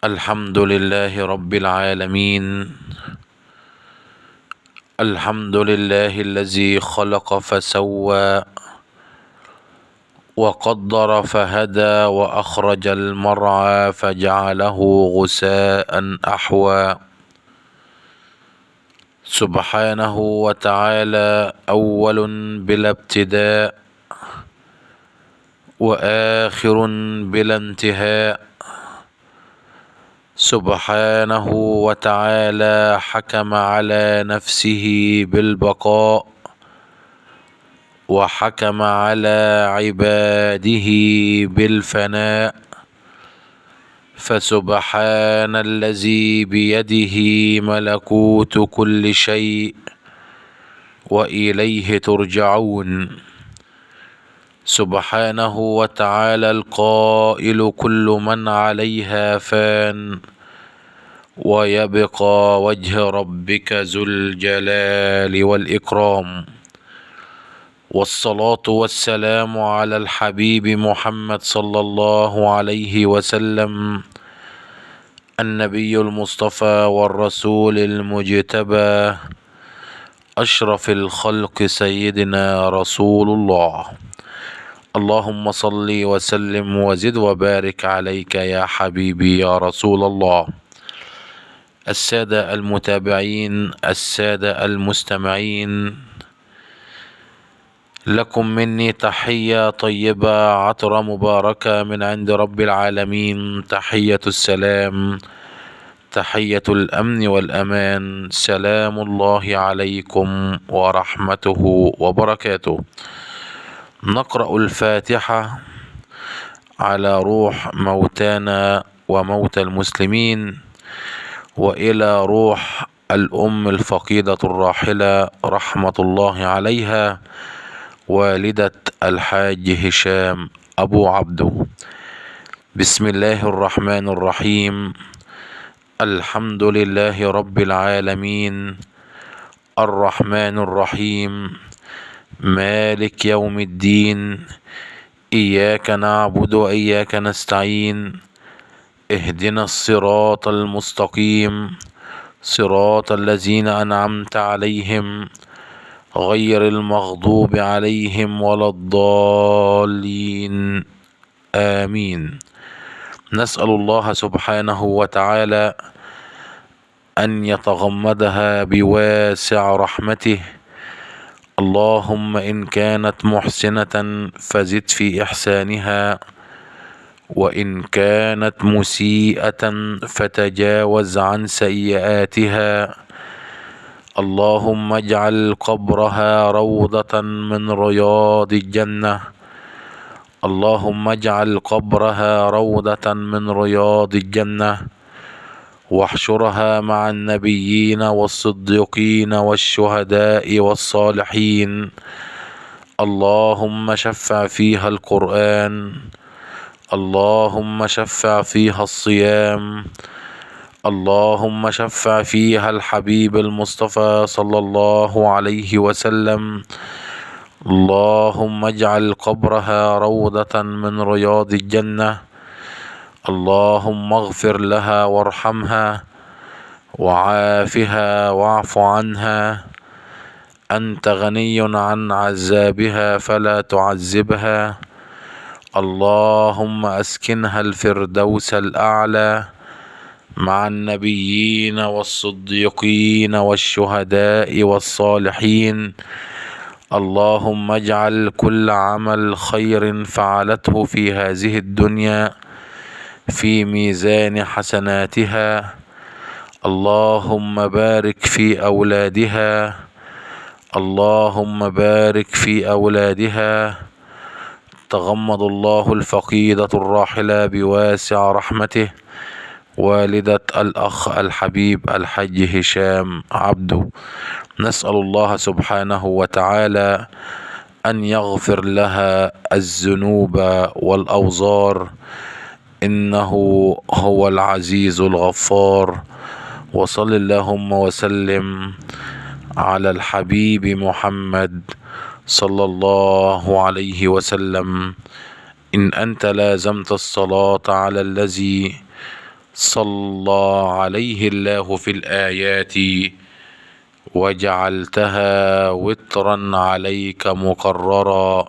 الحمد لله رب العالمين. الحمد لله الذي خلق فسوى وقدر فهدى وأخرج المرعى فجعله غثاء أحوى. سبحانه وتعالى أول بلا ابتداء وآخر بلا انتهاء. سبحانه وتعالى حكم على نفسه بالبقاء وحكم على عباده بالفناء. فسبحان الذي بيده ملكوت كل شيء وإليه ترجعون. سبحانه وتعالى القائل كل من عليها فان ويبقى وجه ربك ذو الجلال والإكرام. والصلاة والسلام على الحبيب محمد صلى الله عليه وسلم، النبي المصطفى والرسول المجتبى، أشرف الخلق سيدنا رسول الله. اللهم صل وسلم وزد وبارك عليك يا حبيبي يا رسول الله. السادة المتابعين، السادة المستمعين، لكم مني تحية طيبة عطرة مباركة من عند رب العالمين، تحية السلام، تحية الأمن والأمان. سلام الله عليكم ورحمته وبركاته. نقرأ الفاتحة على روح موتانا وموتى المسلمين، وإلى روح الأم الفقيدة الراحلة رحمة الله عليها، والدة الحاج هشام أبو عبده. بسم الله الرحمن الرحيم. الحمد لله رب العالمين، الرحمن الرحيم، مالك يوم الدين، إياك نعبد وإياك نستعين، اهدنا الصراط المستقيم، صراط الذين أنعمت عليهم غير المغضوب عليهم ولا الضالين، آمين. نسأل الله سبحانه وتعالى أن يتغمدها بواسع رحمته. اللهم إن كانت محسنة فزد في إحسانها، وإن كانت مسيئة فتجاوز عن سيئاتها. اللهم اجعل قبرها روضة من رياض الجنة. اللهم اجعل قبرها روضة من رياض الجنة، واحشرها مع النبيين والصديقين والشهداء والصالحين. اللهم شفع فيها القرآن، اللهم شفع فيها الصيام، اللهم شفع فيها الحبيب المصطفى صلى الله عليه وسلم. اللهم اجعل قبرها روضة من رياض الجنة. اللهم اغفر لها وارحمها وعافها واعف عنها، أنت غني عن عذابها فلا تعذبها. اللهم أسكنها الفردوس الأعلى مع النبيين والصديقين والشهداء والصالحين. اللهم اجعل كل عمل خير فعلته في هذه الدنيا في ميزان حسناتها. اللهم بارك في أولادها، اللهم بارك في أولادها. تغمد الله الفقيدة الراحلة بواسع رحمته، والدة الأخ الحبيب الحاج هشام عبده. نسأل الله سبحانه وتعالى أن يغفر لها الذنوب والأوزار، إنه هو العزيز الغفار. وصل اللهم وسلم على الحبيب محمد صلى الله عليه وسلم. إن أنت لازمت الصلاة على الذي صلى عليه الله في الآيات، وجعلتها وترا عليك مقررا،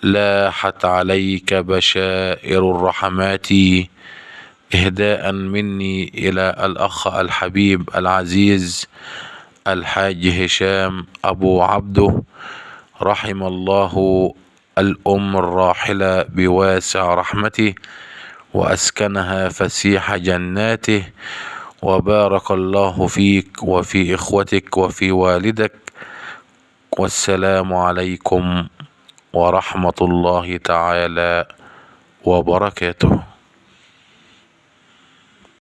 لاحت عليك بشائر الرحمات. إهداء مني إلى الأخ الحبيب العزيز الحاج هشام أبو عبده، رحم الله الأم الراحلة بواسع رحمته وأسكنها فسيح جناته، وبارك الله فيك وفي إخوتك وفي والدك، والسلام عليكم ورحمة الله تعالى وبركاته.